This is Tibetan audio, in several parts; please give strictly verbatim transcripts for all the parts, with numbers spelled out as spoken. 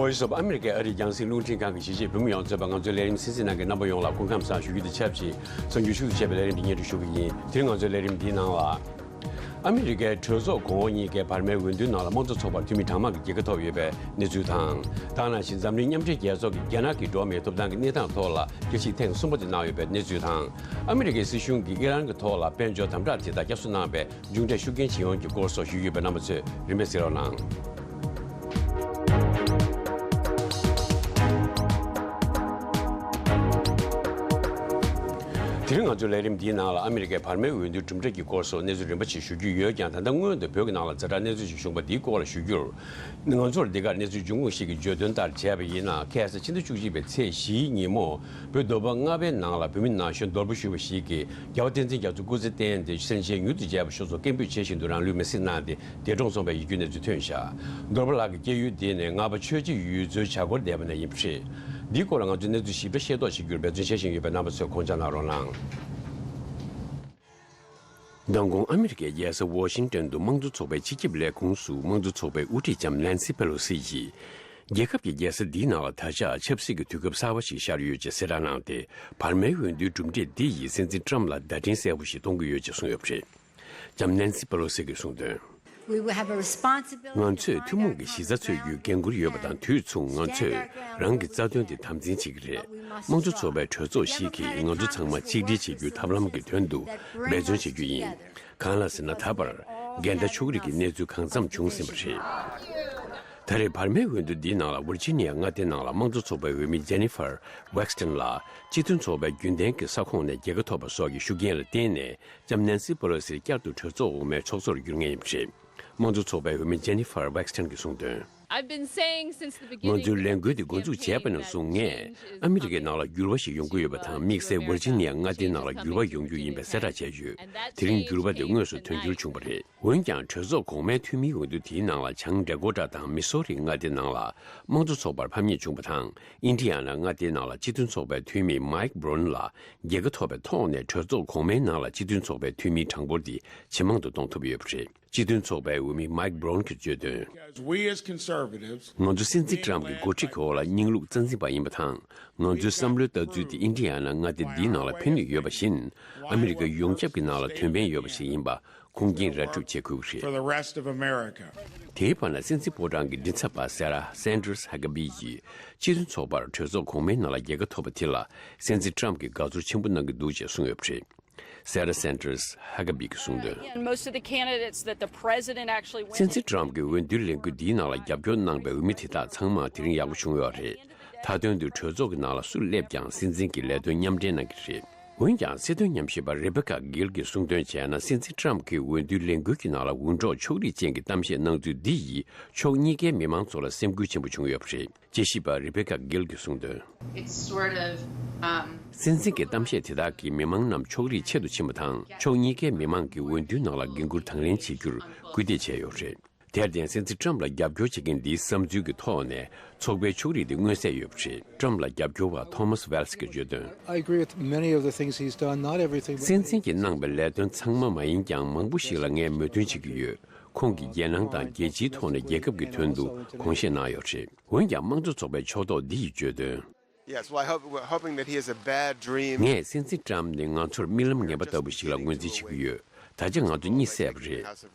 ཨོ་ཡི་སོབ་ཨ་མི་རི་ཀའི་ཨ་རིའི་རྒྱང་སྲིང་རླུང་འཕྲིན་ཁང་གི་གཞིས་བྱེས་བོད་མི་ཡོངས་གཙོས་པ་ང་ཚོའི་ལས་རིམ་གསན་གཟིགས་གནང་མཁན་རྣམ་པ་ཡོངས་ལ་སྐུ་ཁམས་བཟང་ཞུ་རྒྱུ་དང་ཆབས་ཅིག་གསར་འགྱུར་ཤུགས་ཆེ་བའི་ལས་རིམ་འདི་སྙན་སྒྲོན་ཞུ་གི་ཡིན། དེ་རིང་ང་ཚོའི་ལས་རིམ་འདིའི་ནང་ལ། ཨ་མི་རི་ཀའི་གྲོས་ཚོགས་གོང་འོག་གཉིས་ཀའི་བར་མའི་འོས་བསྡུའི་ནང་ལ་དམངས་གཙོ་ཚོགས་པར་འཐུས་མི་གྲངས་མང་གི་རྒྱལ་ཁ་ཐོབ་ཡོད་པའི་གནས་ཚུལ་དང་། ད་ག་ནང་བཞིན་འཛམ་གླིང་མཉམ་འབྲེལ་རྒྱལ་ཚོགས་ཀྱིས་རྒྱ་ནག་གི་འགྲོ་བ་མིའི་ཐོབ་ཐང་གི་གནས་སྟངས་ཐོག་ལ་བརྒྱ་ཆ་ཐེངས་གསུམ་པ་དེ་གནང་ཡོད་པའི་གནས་ཚུལ་དང་། ཨ་མི་རི་ཀའི་སྲིད་གཞུང་གིས་ཨི་རན་གྱི་ཐོག་ལ་དཔལ་འབྱོར་དམ་དྲག་དེ་དག་བསྐྱར་གསོ་གནང་བའི་མཇུག་འབྲས་ཤུགས་རྐྱེན་བྱེད་ཡོང་གི་སྐོར་སོགས་ཞུས་ཡོད་པའི་རྣམ་པ་ཚོས་རིམ་པས་གཟིགས་རོགས་གནང་། དེ་རིང་ང་ཚོའི་ལས་རིམ་འདིའི་ནང་ལ་ཨ་མི་རི་ཀའི་བར་མའི་འོས་བསྡུའི་གྲུབ་འབྲས་ཀྱི་སྐོར་སོགས་གནས་ཚུལ་རིམ་པ་ཞིག་ཞུ་རྒྱུ་ཡོད་ཀྱང་། ད་ལྟ་སྔོན་དུ་བོད་ཀྱི་ནང་ལ་ཛ་དྲག་གནས་ཚུལ་ཞིག་བྱུང་བ་འདིའི་སྐོར་ལ་ཞུ་རྒྱུར། ང་ཚོར་འདི་གར་གནས་ཚུལ་འབྱུང་ཁུངས་ཤིག་གིས་བརྗོད་དོན་ལྟར་བྱས་པ་ཡིན་ན། ཁ་སང་ཕྱི་ཟླ་བཅུ་གཅིག་པའི་ཚེས་བཞིའི་ཉིན་མོ། བོད་འདོད་པ་ལྔ་པའི་ནང་ལ་བོད་མི་ན་གཞོན་འདོར་པོ་ཞུ་བ་ཞིག་གིས་རྒྱལ་བ་བསྟན་འཛིན་རྒྱ་མཚོ་སྐུ་ཚེ་བརྟན་ཏེ་སེམས་ཅན་མྱུར་དུ་མཇལ་བར་ཤོག་ཅེས་སྐད་འབོད་བྱེད་བཞིན་དུ་རང་ལུས་མེར་སྲེག་གནང་སྟེ་འདས་གྲོངས་སོང་བའི་ཡིད་སྐྱོའི་གནས་ཚུལ་ཐོན་བཞག་འདོར་པ་ལགས་ཀྱི་སྐྱེས་ཡུལ་འདི་ནས་ངག་དབང་ཆོས་རྗེ་ཡུལ་ཚོའི་བྱ་སྒོར་བསྡད་པ་ནས་ཡིན་པ་རེད། འདིའི་སྐོར་ལ་ང་ཚོས་གནས་ཚུལ་ཞིབ་ཕྲ་ཤེས་རྟོགས་བྱེད་རྒྱུར་འབད་བརྩོན་བྱེད་བཞིན་ཡོད་པའི་རྣམ་པ་ཚོས་དགོངས་འཇགས་གནང་རོགས་གནང་། མདང་དགོང་ཨ་མི་རི་ཀའི་རྒྱལ་ས་ཝོ་ཤིང་ཏོན་དུ་དམངས་གཙོ་ཚོགས་པའི་སྤྱི་ཁྱབ་ལས་ཁུངས་སུ་དམངས་གཙོ་ཚོགས་པའི་དབུ་ཁྲིད་ལྕམ་ནན་སི་པེ་ལོ་སི་ཡིས། རྒྱལ་ཁབ་ཀྱི་རྒྱལ་ས་འདིའི་ནང་ལ་ད་ཆ་ཆབ་སྲིད་ཀྱི་དུས་སྐབས་གསར་པ་ཞིག་ཤར་ཡོད་ཅེས་གསལ་བསྒྲགས་གནང་སྟེ། བར་མའི་འོས་བསྡུའི་གྲུབ་འབྲས་འདི་ཡིས་སྲིད་འཛིན་ཊམ་ལ་བརྡ་འཕྲིན་གསལ་པོ་ཞིག་གཏོང་གི་ཡོད་ཅེས་གསུངས་ཡོད་པ་རེད། ལྕམ་ནན་སི་པེ་ལོ་སི་གིས་གསུངས་དོན། We will have a responsibility ང་ཚོས་ཐུན་མོང་གི་གཞི་རྩ་འཚོལ་རྒྱུའི་འགན་འཁུར་ཡོད་པ་དང་། དུས་མཚུངས་ང་ཚོས་རང་གི་རྩ་དོན་དེ་དམ་འཛིན་བྱེད་ཀྱི་རེད། དམངས་གཙོ་ཚོགས་པའི་གྲོས་ཚོགས་ཤིག་གིས་ང་ཚོ་ཚང་མ་གཅིག་སྒྲིལ་བྱེད་རྒྱུའི་ཐབས་ལམ་གྱི་དོན་དུ་འབད་བརྩོན་བྱེད་རྒྱུ་ཡིན། གང་ལགས་ཟེར་ན། ད་བར་འགལ་ཟླ་ཕྱོགས་རིས་ཀྱི་གནས་ཚུལ་གང་འཚམ་བྱུང་ཟིན་པ་རེད། ད་རེས་བར་མའི་འོས་བསྡུ་འདིའི་ནང་ལ་ཝིར་ཇི་ནི་ཡ་མངའ་སྡེའི་ནང་ལ་དམངས་གཙོ་ཚོགས་པའི་འོས་མི་ཇེ་ནི་ཧྥར་ཝེག་སི་ཏན་ལ་སྤྱི་མཐུན་ཚོགས་པའི་རྒྱུན་ལྡན་གྱི་ས་ཁོངས་ནས་རྒྱལ་ཁ་ཐོབ་པ་སོགས་ཀྱི་ཤུགས་རྐྱེན་ལ་བརྟེན་ནས། ལྕམ་ནན་སི་པེ་ལོ་སི་བསྐྱར་དུ་གྲོས་ཚོགས་འོག་མའི་ཚོགས་གཙོར་འགྱུར་ངེས་ཡིན་པ་རེད། དམངས་གཙོ་ཚོགས་པའི་འོས་མི་ཇེ་ནི་ཧྥར་ཝེག་སི་ཏན་གྱིས་གསུངས་དོན། I've been saying since the beginning ང་ཚོའི་ལས་འགུལ་འདི་འགོ་འཛུགས་བྱས་པ་ནས་བཟུང་། ངས་ཨ་མི་རི་ཀའི་ནང་ལ་འགྱུར་བ་ཞིག་ཡོང་གི་ཡོད་པ་དང་། དམིགས་བསལ་ཝིར་ཇི་ནི་ཡ་མངའ་སྡེའི་ནང་ལ་འགྱུར་བ་ཡོང་རྒྱུ་ཡིན་པའི་གསལ་བསྒྲགས་བྱས་ཡོད། དེ་རིང་འགྱུར་བ་དེ་དངོས་སུ་དོན་འགྱུར་བྱུང་བ་རེད། འོན་ཀྱང་། གྲོས་ཚོགས་གོང་མའི་འཐུས་མིའི་འོས་བསྡུ་དེའི་ནང་ལ་བྱང་ཌེ་ཀོ་ཊ་དང་མི་སོ་རི་མངའ་སྡེའི་ནང་ལ་དམངས་གཙོ་ཚོགས་པར་ཕམ་ཉེས་བྱུང་བ་དང་། ཨིན་ཌི་ཡ་ན་མངའ་སྡེའི་ནང་ལ་སྤྱི་མཐུན་ཚོགས་པའི་འཐུས་མི་མའིག་སྦྲོན་ལ་རྒྱལ་ཁ་ཐོབ་པའི་ཐོག་ནས། གྲོས་ཚོགས་གོང་མའི་ནང་ལ་སྤྱི་མཐུན་ཚོགས་པའི་འཐུས་མིའི་གྲངས་འབོར་དེ་ཇེ་མང་དུ་གཏོང་ཐུབ་ཡོད་པ་རེད། སྤྱི་མཐུན་ཚོགས་པའི་འོས་མི་མའིག་སྦྲོན་གྱིས་བརྗོད་དོན། As we as conservatives, ང་ཚོ་སྲིད་འཛིན་ཊམ་གྱི་འགོ་ཁྲིད་ཀྱི་འོག་ལ་རྙིང་ལུགས་རྩ་འཛིན་པ་ཡིན་པ་དང་། ང་ཚོའི་བསམ་བློའི་ལྟ་ཚུལ་དེ་ཨིན་ཌི་ཡ་ན་མངའ་སྡེ་འདིའི་ནང་ལ་ཕན་ནུས་ཡོད་པ་བཞིན། ཨ་མི་རི་ཀ་ཡོངས་ཁྱབ་ཀྱི་ནང་ལ་དོན་ཕན་ཡོད་པ་ཞིག་ཡིན་པ་ཁུངས་སྐྱེལ་ར་སྤྲོད་བྱེད་དགོས་ཀྱི་རེད། For the rest of America. དེའི་བར་ན། སྲིད་འཛིན་ཕོ་བྲང་གི་མགྲིན་ཚབ་པ་སེ་ར་སན་ཏར་སི་ཧ་ཀ་བི་ཡིས་སྤྱི་མཐུན་ཚོགས་པར་གྲོས་ཚོགས་གོང་མའི་ནང་ལ་རྒྱལ་ཁ་ཐོབ་པ་དེ་ལ་སྲིད་འཛིན་ཊམ་གྱིས་དགའ་ཚོར་ཆེན་པོ་གནང་གི་འདུག་ཅེས་གསུངས་ཡོད་པ་རེད། སེ་ར་སན་ཏར་སི་ཧ་ཀ་བི་གིས་གསུངས་དོན། And most of the candidates that the president actually went སྲིད་འཛིན་ཊམ་གྱིས་འོས་བསྡུའི་ལས་འགུལ་འདིའི་ནང་ལ་རྒྱབ་སྐྱོར་གནང་བའི་འོས་མི་དེ་དག་ཚང་མ་དེ་རིང་ཡག་པོ་བྱུང་ཡོད་རེད། མཐའ་དོན་དུ་གྲོས་ཚོགས་ཀྱི་ནང་ལ་སུ་སླེབས་ཀྱང་། སྲིད་འཛིན་གྱི་ལས་དོན་མཉམ་འབྲེལ་གནང་གི་རེད། འོན་ཀྱང་། སྲིད་དོན་ཉམས་ཞིབ་པ་རེ་བེ་ཀ་གྷིལ་གྱིས་གསུངས་དོན་བྱས་ན། སྲིད་འཛིན་ཊམ་གྱིས་འོས་བསྡུའི་ལས་འགུལ་གྱི་ནང་ལ་འུར་སྒྲོག་ཕྱོགས་རིས་ཅན་གྱི་གཏམ་བཤད་གནང་ཚུལ་འདི་ཡིས་ཕྱོགས་གཉིས་ཀའི་མི་མང་ཚོ་ལ་སེམས་འགུལ་ཆེན་པོ་བྱུང་ཡོད་པ་རེད། དཔྱད་ཞིབ་པ་རེ་བེ་ཀ་གྷིལ་གྱིས་གསུངས་དོན། It's sort of, um, སྲིད་འཛིན་གྱི་གཏམ་བཤད་དེ་དག་གིས་མི་མང་རྣམས་ཕྱོགས་རིས་ཆེ་རུ་ཕྱིན་པ་དང་། ཕྱོགས་གཉིས་ཀའི་མི་མང་གིས་འོས་བསྡུའི་ནང་ལ་འགན་འཁུར་དང་ལེན་བྱེད་རྒྱུར་སྐུལ་འདེད་བྱས་ཡོད་རེད། དེར་བརྟེན། སྲིད་འཛིན་ཊམ་ལ་རྒྱབ་སྐྱོར་བྱེད་མཁན་འདིའི་བསམ་ཚུལ་གྱི་ཐོག་ནས། ཚོགས་པའི་ཕྱོགས་རིས་དེ་མངོན་གསལ་ཡོད་པ་རེད། ཊམ་ལ་རྒྱབ་སྐྱོར་བ་ཐོ་མཱས་ཝེལ་སི་གིས་བརྗོད་དོན། I agree with many of the things he's done, not everything, but སྲིད་འཛིན་གྱིས་གནང་བའི་ལས་དོན་ཚང་མ་མ་ཡིན་ཀྱང་། མང་པོ་ཞིག་ལ་ངས་མོས་མཐུན་བྱེད་ཀྱི་ཡོད། ཁོང་གིས་རྒྱལ་ནང་དང་རྒྱལ་སྤྱིའི་ཐོག་ནས་རྒྱལ་ཁབ་ཀྱི་དོན་དུ་དགོངས་བཞེས་གནང་ཡོད་རེད། འོན་ཀྱང་། དམངས་གཙོ་ཚོགས་པའི་ཕྱོགས་གཏོགས་འདི་ཡིས་བརྗོད་དོན། Yes, well, I hope, we're hoping that he has a bad dream. ངས་སྲིད་འཛིན་ཊམ་ནི་ང་ཚོར་རྨི་ལམ་ངན་པ་ལྟ་བུ་ཞིག་ལ་ངོས་འཛིན་བྱེད་ཀྱི་ཡོད། ད་ཆ་ང་ཚོ་གཉིད་སད་པ་རེད།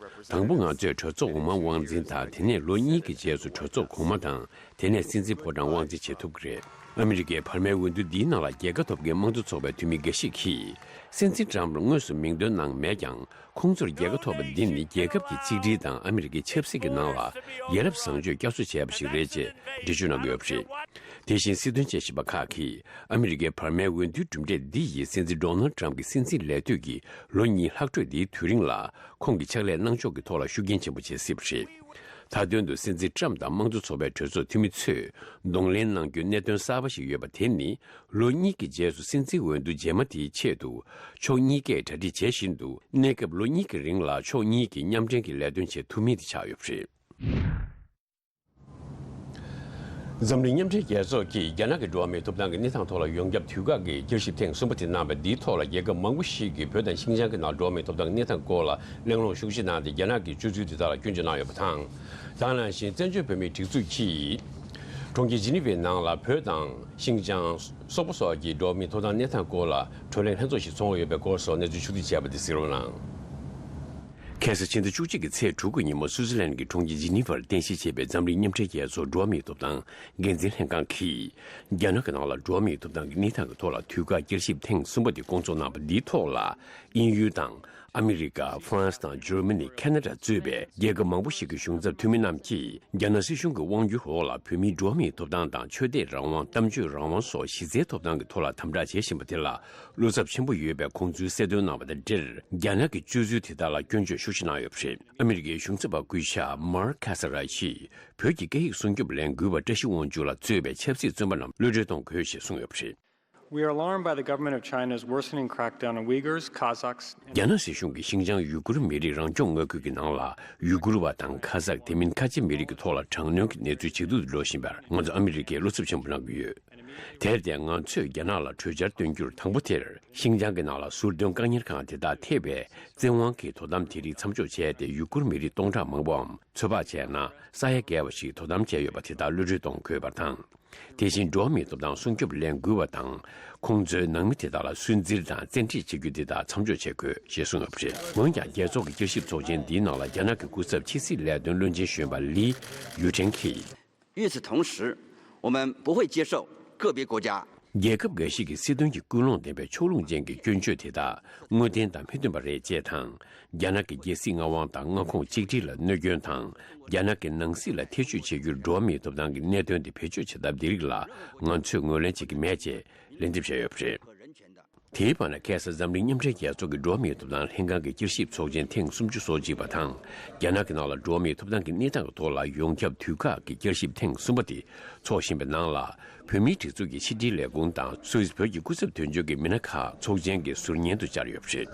དང་པོ་ང་ཚོས་གྲོས་ཚོགས་འོག་མ་དབང་འཛིན་དང་། དེ་ནས་ལོ་གཉིས་ཀྱི་རྗེས་སུ་གྲོས་ཚོགས་གོང་མ་དང་། དེ་ནས་སྲིད་འཛིན་ཕོ་བྲང་དབང་འཛིན་བྱེད་ཐུབ་ཀྱི་རེད། ཨ་མི་རི་ཀའི་བར་མའི་འོས་བསྡུ་འདིའི་ནང་ལ་རྒྱལ་ཁ་ཐོབ་མཁན་དམངས་གཙོ་ཚོགས་པའི་འཐུས་མི་འགའ་ཞིག་གིས། སྲིད་འཛིན་ཊམ་ལ་དངོས་སུ་མིང་འདོན་གནང་མེད་ཀྱང་། ཁོང་ཚོར་རྒྱལ་ཁ་ཐོབ་པ་འདི་ནི་རྒྱལ་ཁབ་ཀྱི་གཅིག་སྒྲིལ་དང་ཨ་མི་རི་ཀའི་ཆབ་སྲིད་ཀྱི་ནང་ལ་ཡ་རབས་བཟང་སྤྱོད་བསྐྱར་གསོ་བྱས་པ་ཞིག་རེད་ཅེས་འགྲེལ་བརྗོད་གནང་གི་ཡོད་པ་རེད། དེ་བཞིན་སྲིད་དོན་དཔྱད་ཞིབ་པ་ཁག་གིས། ཨ་མི་རི་ཀའི་བར་མའི་འོས་བསྡུའི་གྲུབ་འབྲས་འདི་ཡིས་སྲིད་འཛིན་ཌོ་ནལ་ཌི་ཊམ་གྱི་སྲིད་འཛིན་ལས་དུས་ཀྱི་ལོ་གཉིས་ལྷག་འཕྲོས་འདིའི་དུས་རིང་ལ། ཁོང་གི་ཕྱག་ལས་གནང་ཕྱོགས་ཀྱི་ཐོག་ལ་ཤུགས་རྐྱེན་ཆེན་པོ་བྱེད་སྲིད་པ་རེད། མཐའ་དོན་དུ། སྲིད་འཛིན་ཊམ་དང་དམངས་གཙོ་ཚོགས་པའི་གྲོས་ཚོགས་འཐུས་མི་ཚོས་གདོང་ལེན་གནང་རྒྱུའི་གནད་དོན་གསར་པ་ཞིག་ཡོད་པ་དེ་ནི། ལོ་གཉིས་ཀྱི་རྗེས་སུ་སྲིད་འཛིན་འོས་བསྡུ་རྗེས་མ་དེའི་ཆེད་དུ། ཕྱོགས་གཉིས་ཀས་གྲ་སྒྲིག་བྱེད་བཞིན་དུ། གནས་སྐབས་ལོ་གཉིས་ཀྱི་རིང་ལ་ཕྱོགས་གཉིས་ཀྱིས་མཉམ་འབྲེལ་གྱི་ལས་དོན་བྱེད་ཐུབ་མིན་དེ་ཆགས་ཡོད་པ་རེད། འཛམ་གླིང་མཉམ་འབྲེལ་རྒྱལ་ཚོགས་ཀྱིས་རྒྱ་ནག་གི་འགྲོ་བ་མིའི་ཐོབ་ཐང་གི་གནས་སྟངས་ཐོག་ལ་ཡོངས་ཁྱབ་དུས་བཀག་གི་བསྐྱར་ཞིབ་ཐེངས་གསུམ་པ་དེ་གནང་བ་འདིའི་ཐོག་ལ། རྒྱལ་ཁབ་མང་པོ་ཞིག་གིས་བོད་དང་ཤིན་ཅང་གི་ནང་འགྲོ་བ་མིའི་ཐོབ་ཐང་གི་གནས་སྟངས་སྐོར་ལ་གླེང་སློང་ཤུགས་ཆེ་གནང་སྟེ། རྒྱ་ནག་གི་སྤྱོད་ཚུལ་དེ་དག་ལ་སྐྱོན་བརྗོད་གནང་ཡོད་པ་དང་། ད་ག་ནང་བཞིན་བཙན་བྱོལ་བོད་མིའི་སྒྲིག་འཛུགས་ཀྱིས། གྲོང་ཁྱེར་ཇི་ནི་ཝའི་ནང་ལ་བོད་དང་ཤིང་ཅང་། སོག་པོ་སོགས་ཀྱི་འགྲོ་བ་མིའི་ཐོབ་ཐང་གནས་སྟངས་སྐོར་ལ་བགྲོ་གླེང་ལྷན་ཚོགས་ཤིག་ཚོགས་ཀྱི་ཡོད་པའི་སྐོར་སོགས་གནས་ཚུལ་ཕྱོགས་བསྡུས་བྱས་པ་འདི་གཟིགས་རོགས་གནང་། ཁ་སང་ཕྱི་ཟླ་བཅུ་གཅིག་གི་ཚེས་དྲུག་གི་ཉིན་མོ་སུའུ་ཙི་ལན་གྱི་གྲོང་ཁྱེར་ཇི་ནི་ཝར་རྟེན་གཞི་བྱས་པའི་འཛམ་གླིང་མཉམ་འབྲེལ་རྒྱལ་ཚོགས་འགྲོ་བ་མིའི་ཐོབ་ཐང་འགན་འཛིན་ལྷན་ཁང་གིས། རྒྱ་ནག་གི་ནང་ལ་འགྲོ་བ་མིའི་ཐོབ་ཐང་གི་གནས་སྟངས་ཀྱི་ཐོག་ལ་དུས་བཀག་བསྐྱར་ཞིབ་ཐེངས་གསུམ་པ་དེ་སྐོང་ཚོགས་གནང་བ་འདིའི་ཐོག་ལ། དབྱིན་ཡུལ་དང་། ཨ་མི་རི་ཀ། ཧྥ་རན་སི་དང་འཇར་མ་ནི། ཁ་ན་ཌ་གཙོས་པའི་རྒྱལ་ཁབ་མང་པོ་ཞིག་གི་གཞུང་ཚབ་འཐུས་མི་རྣམས་ཀྱིས། རྒྱ་ནག་སྲིད་གཞུང་གི་དབང་སྒྱུར་འོག་ལ་བོད་མིའི་འགྲོ་བ་མིའི་ཐོབ་ཐང་དང་། ཆོས་དད་རང་དབང་། གཏམ་བརྗོད་རང་དབང་སོགས་གཞི་རྩའི་ཐོབ་ཐང་གི་ཐོག་ལ་དམ་དྲག་བྱེད་བཞིན་པ་དེ་ལ། བློ་འཚབ་ཆེན་པོ་ཡོད་པའི་ཁོང་ཚོའི་གསལ་སྟོན་གནང་བ་དང་འབྲེལ། རྒྱ་ནག་གི་སྤྱོད་ཚུལ་དེ་དག་ལ་སྐྱོན་བརྗོད་ཤུགས་ཆེ་གནང་ཡོད་པ་རེད། ཨ་མི་རི་ཀའི་གཞུང་ཚབ་པ་སྐུ་ཞབས་མར་ཁ་ས་ར་ཡིས། བོད་ཀྱི་སྐད་ཡིག་སྲུང་སྐྱོབ་ལས་འགུལ་བ་བཀྲ་ཤིས་དབང་ཕྱུག་ལགས་གཙོས་པའི་ཆབ་སྲིད་བཙོན་པ་རྣམས་གློད་གྲོལ་གཏོང་དགོས་ཞེས་གསུངས་ཡོད་པ་རེད། We are alarmed by the government of China's worsening crackdown on Uyghurs, Kazakhs, and རྒྱ་ནག་སྲིད་གཞུང་གིས་ཤིན་ཅང་ཡུ་གུར་མི་རིགས་རང་སྐྱོང་མངའ་ཁུལ་གྱི་ནང་ལ་ཡུ་གུར་བ་དང་ཁ་ཛག་དེ་མིན་ཁ་ཆེ་མི་རིགས་ཀྱི་ཐོག་ལ་དྲག་གནོན་གྱི་གནས་ཚུལ་ཇེ་སྡུག་ཏུ་འགྲོ་བཞིན་པར་ང་ཚོ་ཨ་མི་རི་ཀས་བློ་འཚབ་ཆེན་པོ་གནང་གི་ཡོད། དེར་བརྟེན་ང་ཚོས་རྒྱ་ནག་ལ་གྲོས་འཆར་བཏོན་རྒྱུར་དང་པོ་དེར་ཤིན་ཅང་གི་ནང་ལ་ཟུར་འདོན་བཀག་ཉར་ཁང་དེ་དག་ཐེ་བའི་བཙན་དབང་གི་དོ་དམ་དེ་རིགས་མཚམས་འཇོག་བྱས་ཏེ་ཡུ་གུར་མི་རིགས་སྟོང་ཕྲག་མང་པོའམ་ཚོད་དཔག་བྱས་ན་ས་ཡ་བརྒལ་བ་ཞིག་དོ་དམ་བྱས་ཡོད་པ་དེ་དག་གློད་གྲོལ་གཏོང་དགོས་པ་དང་། དེ་བཞིན་འགྲོ་བ་མིའི་ཐོབ་ཐང་སྲུང་སྐྱོབ་ལས་འགུལ་བ་དང་། ཁོང་ཚོའི་ནང་མི་དེ་དག་ལ་སུན་གཙེར་དང་བཙན་ཁྲིད་བྱེད་རྒྱུ་དེ་དག་མཚམས་འཇོག་བྱེད་དགོས་ཞེས་གསུངས་ཡོད་པ་རེད། འོན་ཀྱང་རྒྱལ་ཚོགས་ཀྱི་བསྐྱར་ཞིབ་ཚོགས་ཆེན་འདིའི་ནང་ལ་རྒྱ་ནག་གི་སྐུ་ཚབ་ཕྱི་སྲིད་ལས་དོན་བློན་ཆེན་གཞོན་པ་ལི་ཡུ་ཁྲེན་གྱིས། 与此同时，我们不会接受个别国家 རྒྱལ་ཁབ་འགའ་ཞིག་གི་སྲིད་དོན་གྱི་ཀུན་སློང་ལྡན་པའི་ཕྱོགས་ལྷུང་ཅན་གྱི་སྐྱོན་བརྗོད་དེ་དག་དངོས་བདེན་དང་མི་མཐུན་པ་རེད་ཅེས་དང་། རྒྱ་ནག་གི་རྒྱལ་སྲིད་མངའ་དབང་དང་མངའ་ཁོངས་གཅིག་སྒྲིལ་ལ་གནོད་སྐྱོན་དང་། རྒྱ་ནག་གི་ནང་སྲིད་ལ་ཐེ་བྱུས་བྱེད་རྒྱུར་འགྲོ་བ་མིའི་ཐོབ་ཐང་གི་གནད་དོན་དེ་བེད་སྤྱོད་བྱེད་ཐབས་འདི་རིགས་ལ་ང་ཚོས་ངོས་ལེན་བྱེད་ཀྱི་མེད་ཅེས་ལན་འདེབས་བྱས་ཡོད་པ་རེད། དེའི་བར་ན་ཁ་སང་འཛམ་གླིང་མཉམ་འབྲེལ་རྒྱལ་ཚོགས་ཀྱི་འགྲོ་བ་མིའི་ཐོབ་ཐང་ལྷན་ཁང་གི་བསྐྱར་ཞིབ་ཚོགས་ཆེན་ཐེངས་སུམ་ཅུ་སོ་གཅིག་པ་དང་། རྒྱ་ནག་གི་ནང་ལ་འགྲོ་བ་མིའི་ཐོབ་ཐང་གི་གནས་སྟངས་ཀྱི་ཐོག་ལ་ཡོངས་ཁྱབ་དུས་བཀག་གི་བསྐྱར་ཞིབ་ཐེངས་གསུམ་པ་དེ་འཚོགས་བཞིན་པའི་ནང་ལ། བོད་མིའི་སྒྲིག་འཛུགས་ཀྱི་ཕྱི་དྲིལ་ལས་ཁུངས་དང་སུད་སི་བོད་ཀྱི་སྐུ་ཚབ་དོན་གཅོད་ཀྱི་མི་སྣ་ཁག་ཚོགས་ཆེན་གྱི་ཟུར་ཉན་དུ་བཅར་ཡོད་པ་རེད།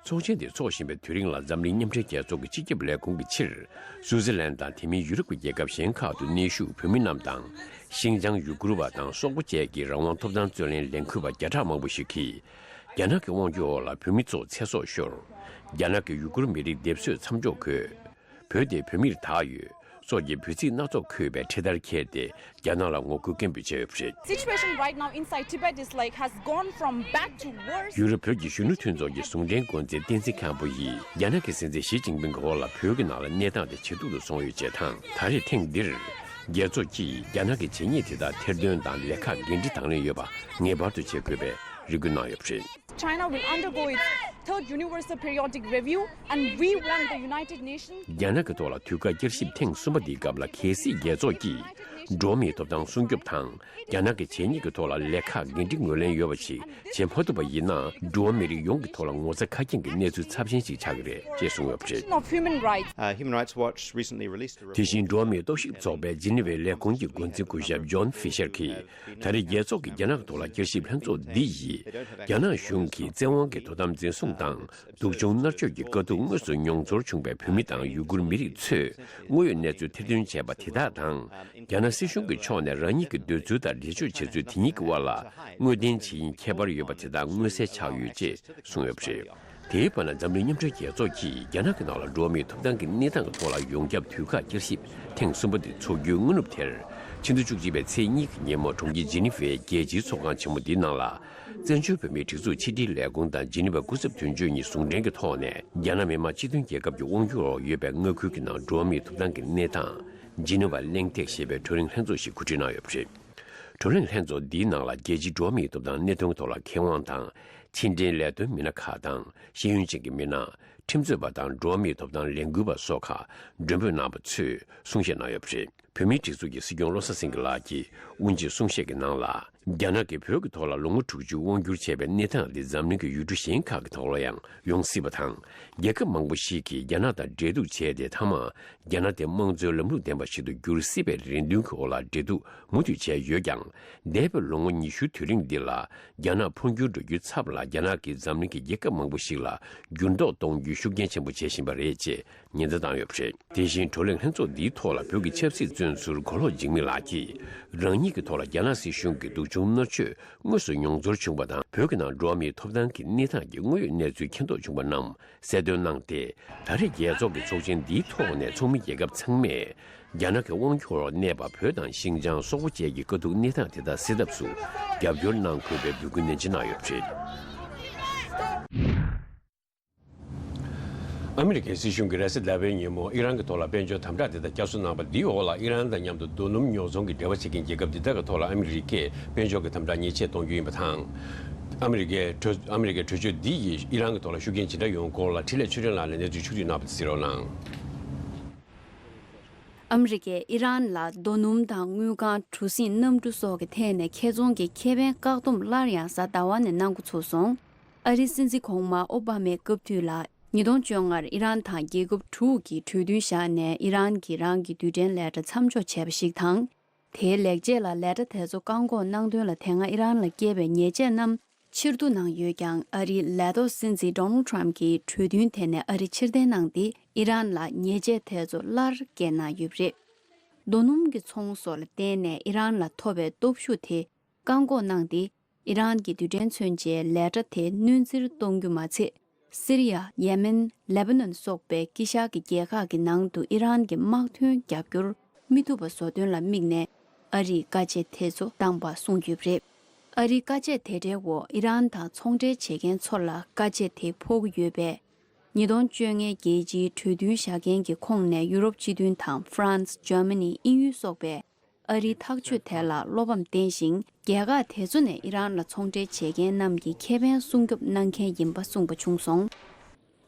ཚོགས་ཆེན་དེ་འཚོགས་བཞིན་པའི་དུས་རིང་ལ་འཛམ་གླིང་མཉམ་འབྲེལ་རྒྱལ་ཚོགས་ཀྱི་སྤྱི་ཁྱབ་ལས་ཁུངས་ཀྱི་ཕྱིར། སུའུ་ཙི་ལན་དང་དེ་མིན་ཡུ་རོབ་ཀྱི་རྒྱལ་ཁབ་གཞན་ཁག་ཏུ་གནས་བཞུགས་བོད་མི་རྣམས་དང་། ཤིང་ཅང་ཡུ་གུར་བ་དང་སོག་པོ་བཅས་ཀྱི་རང་དབང་ཐོབ་ཐང་རྩོད་ལེན་ལས་འགུལ་བ་བརྒྱ་ཕྲག་མང་པོ་ཞིག་གིས། རྒྱ་ནག་གི་དབང་སྒྱུར་འོག་ལ་བོད་མི་ཚོ་ཚེ་སྲོག་ཤོར། རྒྱ་ནག་གིས་ཡུ་གུར་མི་རིགས་སྡེབ་གསོད་མཚམས་འཇོག་དགོས། བོད་དེ་བོད་མིར་བདག་ཡོད། སོགས་ཀྱི་འབོད་ཚིག་སྣ་ཚོགས་འཁོད་པའི་འཕྲེད་དར་འཁྱེར་ཏེ། རྒྱ་ནག་ལ་ངོ་རྒོལ་སྐད་འབོད་བྱས་ཡོད་པ་རེད། Situation right now inside Tibet is like has gone from bad to worse. ཡུ་རོབ་བོད་ཀྱི་གཞོན་ནུ་མཐུན་ཚོགས་ཀྱི་ཟུང་འབྲེལ་འགོ་འཛིན་བསྟན་འཛིན་མཁན་པོ་ཡིས། རྒྱ་ནག་གི་སྲིད་འཛིན་ཞི་ཅིན་ཕིང་གི་འོག་ལ་བོད་ཀྱི་ནང་ལ་གནས་སྟངས་དེ་ཇེ་སྡུག་ཏུ་སོང་ཡོད་ཅེས་དང་། ད་རེས་ཐེངས་འདིར། རྒྱལ་ཚོགས་ཀྱིས་རྒྱ་ནག་གི་བྱས་ཉེས་དེ་དག་ཐེར་འདོན་དང་ལས་ཁག་འགན་འཁྲི་དང་ལེན་ཡོད་པ་ངེས་པར་དུ་བྱེད་དགོས་པའི་རེ་སྐུལ་གནང་ཡོད་པ་རེད། China will undergo its third universal periodic review, and we want the United Nations རྒྱ་ནག་གི་ཐོག་ལ་དུས་བཀག་བསྐྱར་ཞིབ་ཐེངས་གསུམ་པ་འདིའི་སྐབས་ལ། གལ་སྲིད་རྒྱལ་ཚོགས་ཀྱིས་འགྲོ་བ་མིའི་ཐོབ་ཐང་སྲུང་སྐྱོབ་དང་། རྒྱ་ནག་གི་བྱས་ཉེས་ཀྱི་ཐོག་ལ་ལས་ཁག་འགན་འཁྲི་ངོས་ལེན་ཡོད་པ་ཞིག་བྱེད་མ་ཐུབ་པ་ཡིན་ན། འགྲོ་བ་མི་རིགས་ཡོངས་ཀྱི་ཐོག་ལ་ངོ་ཚ་ཁ་སྐྱེངས་ཀྱི་གནས་ཚུལ་ཚབས་ཆེན་ཞིག་ཆགས་ཀྱི་རེད་ཅེས་གསུངས་ཡོད་པ་རེད། Of human rights. Uh, Human Rights Watch recently released a report དེ་བཞིན་འགྲོ་བ་མིའི་རྟོག་ཞིབ་ཚོགས་པའི་ཇི་ནི་ཝའི་ལས་ཁུངས་ཀྱི་འགོ་འཛིན་སྐུ་ཞབས་ཇོན་ཧྥི་ཤར་གྱིས། ད་རེས་རྒྱལ་ཚོགས་ཀྱི་རྒྱ་ནག་ཐོག་ལ་བསྐྱར་ཞིབ་ལྷན་ཚོགས་འདི་ཡིས། རྒྱ་ནག་གཞུང་གིས་བཙན་དབང་གིས་དོ་དམ་འཛིན་བཟུང་དང་། སྡུག་སྦྱོང་མནར་གཅོད་ཀྱི་དཀའ་སྡུག་དངོས་སུ་མྱོང་ཚོར་བྱུང་བའི་བོད་མི་དང་ཡུ་གུར་མི་རིགས་ཚོས་དངོས་ཡོད་གནས་ཚུལ་ཐེར་འདོན་བྱས་པ་དེ་དག་དང་། རྒྱ་ནག་སྲིད་གཞུང་གི་ཕྱོགས་ནས་རང་ཉིད་ཀྱི་འདོད་ཚུལ་དང་འགྲེལ་བརྗོད་བྱེད་ཚུལ་དེ་གཉིས་ཀྱི་དབར་ལ་དངོས་བདེན་ཇི་ཡིན་ཁྱད་པར་ཡོད་པ་དེ་དག་མངོན་གསལ་ཆགས་ཡོད་ཅེས་གསུངས་ཡོད་པ་རེད། དེའི་བར་ན་འཛམ་གླིང་མཉམ་འབྲེལ་རྒྱལ་ཚོགས་ཀྱིས་རྒྱ་ནག་གི་ནང་ལ་འགྲོ་བ་མིའི་ཐོབ་ཐང་གི་གནས་སྟངས་ཀྱི་ཐོག་ལ་ཡོངས་ཁྱབ་དུས་བཀག་བསྐྱར་ཞིབ་ཐེངས་གསུམ་པ་དེ་འཚོགས་རྒྱུའི་སྔ་ནུབ་དེར། ཕྱི་ཟླ་བཅུ་གཅིག་པའི་ཚེས་གཉིས་ཀྱི་ཉིན་མོ་གྲོང་ཁྱེར་ཇི་ནི་ཝའི་རྒྱལ་སྤྱིའི་ཚོགས་ཁང་ཆེན་མོ་འདིའི་ནང་ལ། བཙན་བྱོལ་བོད་མིའི་སྒྲིག་འཛུགས་ཕྱི་དྲིལ་ལས་ཁུངས་དང་ཇི་ནི་ཝའི་སྐུ་ཚབ་དོན་གཅོད་གཉིས་ཟུང་འབྲེལ་གྱི་ཐོག་ནས། རྒྱ་ནག་མི་དམངས་སྤྱི་མཐུན་རྒྱལ་ཁབ་ཀྱི་དབང་སྒྱུར་འོག་ཡོད་པའི་མངའ་ཁུལ་གྱི་ནང་འགྲོ་བ་མིའི་ཐོབ་ཐང་གི་གནས་སྟངས། ཇི་ནི་ཝ་གླེང་སྟེགས་ཞེས་པའི་བགྲོ་གླེང་ལྷན་ཚོགས་ཤིག་གོ་སྒྲིག་གནང་ཡོད་པ་རེད། བགྲོ་གླེང་ལྷན་ཚོགས་འདིའི་ནང་ལ་རྒྱལ་སྤྱིའི་འགྲོ་བ་མིའི་ཐོབ་ཐང་གནད་དོན་ཐོག་ལ་མཁས་དབང་དང་། ཕྱི་འབྲེལ་ལས་དོན་མི་སྣ་ཁག་དང་། ཤེས་ཡོན་ཅན་གྱི་མི་སྣ། ཁྲིམས་རྩོད་པ་དང་འགྲོ་བ་མིའི་ཐོབ་ཐང་ལས་འགུལ་བ་སོགས་ཁག་མགྲོན་འབོད་གནང་བ་ཚོས་གསུང་བཤད་གནང་ཡོད་པ་རེད། བོད་མིའི་སྒྲིག་འཛུགས་ཀྱི་སྲིད་སྐྱོང་བློ་བཟང་སེང་གེ་ལགས་ཀྱིས་དབུ་འབྱེད་གསུང་བཤད་ཀྱི་ནང་ལ། རྒྱ་ནག་གིས་བོད་ཀྱི་ཐོག་ལ་ལོ་ངོ་དྲུག་ཅུ་དབང་བསྒྱུར་བྱས་པའི་གནས་སྟངས་འདི་འཛམ་གླིང་གི་ཡུལ་གྲུ་གཞན་ཁག་གི་ཐོག་ལ་ཡང་ཡོང་སྲིད་པ་དང་། རྒྱལ་ཁབ་མང་པོ་ཞིག་གིས་རྒྱ་ནག་དང་འབྲེལ་གཏུག་བྱས་ཏེ། མཐའ་མ་རྒྱ་ནག་དེ་དམངས་གཙོའི་ལམ་ལུགས་ལྡན་པ་ཞིག་ཏུ་འགྱུར་སྲིད་པའི་རེ་འདུན་གྱི་འོག་ལ་འབྲེལ་གཏུག་མུ་མཐུད་བྱས་ཡོད་ཀྱང་། འདས་པའི་ལོ་ངོ་ཉི་ཤུའི་དུས་རིང་འདི་ལ། རྒྱ་ནག་འཕོ་འགྱུར་འགྲོ་རྒྱུའི་ཚབ་ལ། རྒྱ་ནག་གིས་འཛམ་གླིང་གི་རྒྱལ་ཁབ་མང་པོ་ཞིག་ལ་འགྱུར་ལྡོག་གཏོང་རྒྱུའི་ ཤུགས་རྐྱེན་ཆེན་པོ་བྱེད་བཞིན་པ་རེད་ཅེས་ཉེན་བརྡ་བཏང་ཡོད་པ་རེད། དེ་བཞིན་བགྲོ་གླེང་ལྷན་ཚོགས་འདིའི་ཐོག་ལ་བོད་ཀྱི་ཆབ་སྲིད་བཙོན་ཟུར་མགོ་ལོག་འཇིགས་མེད་ལགས་ཀྱིས། རང་ཉིད་ཀྱི་ཐོག་ལ་རྒྱ་ནག་སྲིད་གཞུང་གིས་སྡུག་སྦྱོང་མནར་གཅོད་དངོས་སུ་མྱོང་ཚོར་བྱུང་བ་དང་། བོད་ཀྱི་ནང་འགྲོ་བ་མིའི་ཐོབ་ཐང་གི་གནས་སྟངས་ཀྱི་དངོས་ཡོད་གནས་ཚུལ་མཁྱེན་རྟོགས་བྱུང་བ་རྣམས་གསལ་སྟོན་གནང་སྟེ། ད་རེས་རྒྱལ་ཚོགས་ཀྱི་ཚོགས་ཆེན་འདིའི་ཐོག་ནས་ཚོགས་མི་རྒྱལ་ཁབ་ཚང་མས། རྒྱ་ནག་གི་དབང་སྒྱུར་འོག་གནས་པ་བོད་དང་ཤིན་ཅང་སོག་པོ་བཅས་ཀྱི་དཀའ་སྡུག་གནས་སྟངས་དེ་དག་སེལ་ཐབས་སུ་རྒྱབ་སྐྱོར་གནང་དགོས་པའི་འབོད་སྐུལ་ནན་ཆེ་གནང་ཡོད་པ་རེད། ཨ་མི་རི་ཀའི་སྲིད་གཞུང་གིས་རེས་གཟའ་ཟླ་བའི་ཉིན་མོ་ཨི་རན་གྱི་ཐོག་ལ་དཔལ་འབྱོར་དམ་དྲག་དེ་དག་བསྐྱར་གསོ་གནང་བ་འདིའི་འོག་ལ་ཨི་རན་དང་མཉམ་དུ་རྡོ་སྣུམ་ཉོ་ཚོང་གི་འབྲེལ་བ་བྱེད་མཁན་རྒྱལ་ཁབ་འདི་དག་གི་ཐོག་ལ་ཨ་མི་རི་ཀས་དཔལ་འབྱོར་གྱི་དམ་དྲག་ཉེས་ཆད་གཏོང་རྒྱུ་ཡིན་པ་དང་། ཨ་མི་རི་ཀའི་གྲོས་ཨ་མི་རི་ཀའི་གྲོས་ཆོད་འདི་ཡིས་ཨི་རན་གྱི་ཐོག་ལ་ཤུགས་རྐྱེན་ཇི་འདྲ་ཡོང་སྐོར་ལ་འཕྲིན་ལས་ཆོས་སྒྲོན་ལགས་ནས་གནས་ཚུལ་ཕྱོགས་བསྒྲིགས་གནང་བ་དེ་གཟིགས་རོགས་གནང་། ཨ་མི་རི་ཀས་ཨི་རན་ལ་རྡོ་སྣུམ་དང་དངུལ་ཁང་། གྲུ་གཟིངས། གནམ་གྲུ་སོགས་ཀྱི་ཐད་ནས་ཁེ་བཙོང་གི་ཁེ་ཕན་བཀག་སྡོམ་སླར་ཡང་གཟའ་ཟླ་བ་ནས་གནང་འགོ་ཚུགས་སོང་། ཨ་རིའི་སྲིད་འཛིན་གོང་མ་ཨོ་བྷ་མའི་སྐབས་དུས་ལ་ཉིས་སྟོང་བཅོ་ལྔར་ཨི་རན་དང་རྒྱལ་ཁབ་དྲུག་གིས་གྲོས་མཐུན་བཞག་ནས་ཨི་རན་གྱིས་རང་གི་རྡུལ་ཕྲན་ལས་གྲྭ་མཚམས་འཇོག་བྱས་པ་ཞིག་དང་། དེའི་ལེགས་སྐྱེས་ལ་ལས་གྲྭ་དེ་ཚོ་བཀག་འགོག་གནང་དོན་ལ་དེ་སྔ་ཨི་རན་ལ་བཀལ་བའི་ཉེས་ཆད་རྣམས་ཕྱིར་བསྡུ་གནང་ཡོད་ཀྱང་། ཨ་རིའི་ལས་ཐོག་སྲིད་འཛིན་Donald Trump གྱིས་གྲོས་མཐུན་དེ་ནས་ཨ་རི་ཕྱིར་འཐེན་གནང་སྟེ། ཨི་རན་ལ་ཉེས་ཆད་དེ་ཚོ་སླར་བཀལ་གནང་ཡོད་པ་རེད། རྡོ་སྣུམ་གྱི་ཚོང་སོགས་ལ་བརྟེན་ནས་ཨི་རན་ལ་ཐོབ་པའི་སྟོབས་ཤུགས་དེ་བཀག་འགོག་གནང་སྟེ། ཨི་རན་གྱི་རྡུལ་ཕྲན་མཚོན་ཆའི་ལས་གྲྭ་དེ་སྣོན་རྩིས་གཏོང་རྒྱུ་མ་ཚད། སི་རི་ཡ། ཡེ་མེན། ལེ་བྷ་ནོན་སོགས་པའི་དཀྱིལ་ཤར་གྱི་རྒྱལ་ཁག་གི་ནང་དུ་ཨི་རན་གྱི་དམག་དོན་རྒྱབ་སྐྱོར་མི་ཐུབ་པ་བཟོ་དོན་ལ་དམིགས་ནས། ཨ་རིས་བཀའ་ཆད་དེ་ཚོ་བཏང་པ་གསུངས་ཡོད་པ་རེད། ཨ་རིའི་བཀའ་ཆད་དེ་འདྲའི་འོག་ཨི་རན་དང་ཚོང་འབྲེལ་བྱེད་མཁན་ཚོ་ལ་བཀའ་ཆད་དེ་ཕོག་གི་ཡོད་པས། ཉིས་སྟོང་བཅོ་ལྔའི་རྒྱལ་སྤྱིའི་གྲོས་མཐུན་བཞག་མཁན་གྱི་ཁོངས་ནས་ཡུ་རོབ་སྤྱི་མཐུན་དང་ཧྥ་རན་སི། འཇར་མ་ནི། དབྱིན་ཡུལ་སོགས་པས་ཨ་རིའི་ཐག་གཅོད་དེ་ལ་བློ་ཕམ་བསྟན་ཞིང་། རྒྱལ་ཁག་དེ་ཚོ་ནས་ཨི་རན་ལ་ཚོང་འབྲེལ་བྱེད་མཁན་རྣམས་ཀྱི་ཁེ་ཕན་སྲུང་སྐྱོབ་གནང་མཁན་ཡིན་པ་གསུངས་པ་བྱུང་སོང་།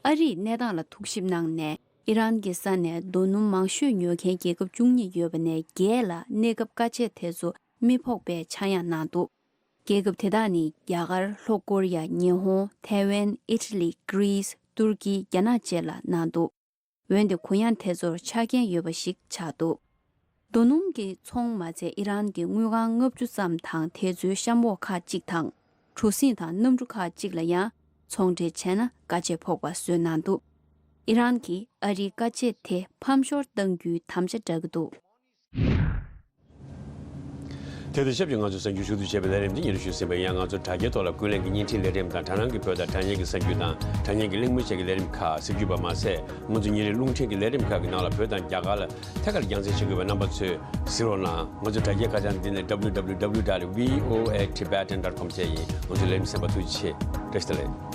ཨ་རིས་གནས་སྟངས་ལ་ཐུགས་ཞིབ་གནང་ནས། ཨི་རན་གྱི་ས་ནས་རྡོ་སྣུམ་མང་ཤོས་ཉོ་མཁན་རྒྱལ་ཁབ་བཅུ་གཉིས་ཡོད་པ་ནས་བརྒྱད་ལ་གནས་སྐབས་བཀའ་ཆད་དེ་ཚོ་མི་ཕོག་པའི་ཆག་ཡང་གནང་འདུག། རྒྱལ་ཁབ་དེ་དག་ནི་རྒྱ་གར། ལྷོ་ཀོ་རི་ཡ། ཉི་ཧོང་། ཐའེ་ཝན། ཨི་ཊ་ལི། གྷི་རིས། ཏུར་ཀི། རྒྱ་ནག་བཅས་ལ་གནང་འདུག། འོན་ཏེ་གུ་ཡངས་དེ་ཚོར་ཆ་རྐྱེན་ཡོད་པ་ཞིག་ཆགས་འདུག། རྡོ་སྣུམ་གྱི་ཚོང་མ་ཚད་ཨི་རན་གྱི་དངུལ་ཁང་ལྔ་བཅུ་ཙམ་དང་། དེ་ཚོའི་གཤམ་འོག་ཁག་ཅིག་དང་། གྲུ་གཟིངས་དང་གནམ་གྲུ་ཁག་ཅིག་ལ་ཡང་ཚོང་འབྲེལ་བྱས་ན་བཀའ་ཆད་ཕོག་པ་བཟོས་གནང་འདུག། ཨི་རན་གྱིས་ཨ་རིའི་བཀའ་ཆད་དེ་ཕམ་ཤོར་གཏང་རྒྱུའི་དམ་བཅའ་བསྒྲགས་ཀྱི་འདུག། དེ་དང་ཆབས་ཅིག་ང་ཚོའི་གསར་འགྱུར་ཞུ་གཏུག་བྱས་པའི་ལས་རིམ་འདི་སྙན་སྒྲོན་ཞུས་ཟིན་པ་ཡིན། ང་ཚོ་དྲ་རྒྱའི་ཐོག་ལ་ཀུན་གླེང་གི་བརྙན་འཕྲིན་ལས་རིམ་དང་། དྲ་ནང་གི་བོད་དང་དྲ་བརྙན་གྱི་གསར་འགྱུར་དང་། དྲ་བརྙན་གྱི་གླེང་མོལ་བཅས་ཀྱི་ལས་རིམ་ཁག་གཟིགས་རྒྱུ་ཡོད་པ་མ་ཟད། ང་ཚོ་ཉིན་རེའི་རླུང་འཕྲིན་གྱི་ལས་རིམ་ཁག་གི་ནང་ལ་བོད་དང་རྒྱ་གར་ལ་ཐད་ཀར་རྒྱང་སྲིང་བྱེད་དགོས་པའི་རྣམ་པ་ཚོས་གཟིགས་རོགས་གནང་། ང་ཚོའི་དྲ་རྒྱའི་ཁ་བྱང་འདི་ནི་www dot voatibetan dot com བཅས་ཡིན། ང་ཚོའི་ལས་རིམ་གསན་པར་ཐུགས་རྗེ་ཆེ། བཀྲ་ཤིས་བདེ་ལེགས།